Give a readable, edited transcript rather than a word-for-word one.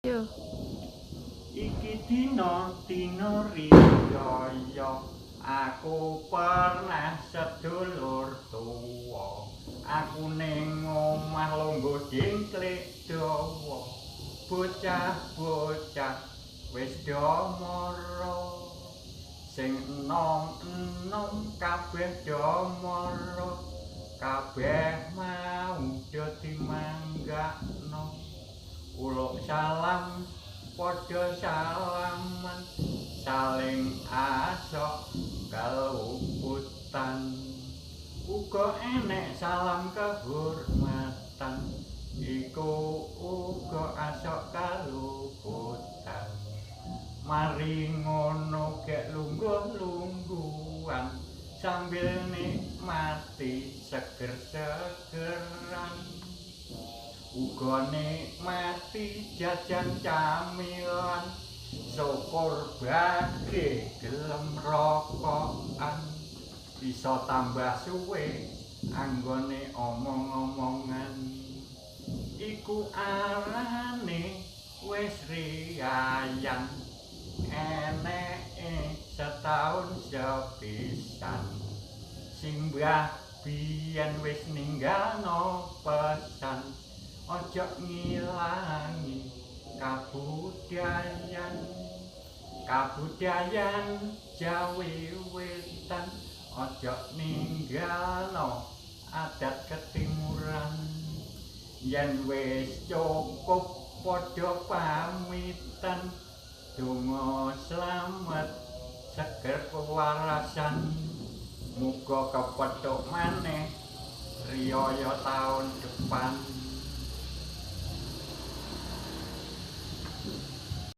Yo. Iki dina dina riyaya, aku pernah sedulur tuwa. Aku ning omah lungguh dingklik dawa. Bocah-bocah wis do mara. Sing enom-enom kabeh do mara. Kabeh mau do dimanggakno. Uluk salam padha salaman, saling asok kaluputan. Uga enek salam kehormatan, iku uga asok kaluputan. Mari ngono gek lungguh-lungguhan sambil nikmati seger-segeran. Uga nikmati jajan camilan, syukur bage gelem rokokan. Bisa tambah suwe anggone omong-omongan. Iku arane wis riyayan, eneke setahun sepisan. Simbah biyen wis ninggalno pesan, ojo ngilangi kabudayan. Kabudayan Jawi Wetan, ojo ninggalno adat ketimuran. Yen wis cukup padha pamitan, donga slamet seger kewarasan. Muga kepethuk maneh riyaya taun depan.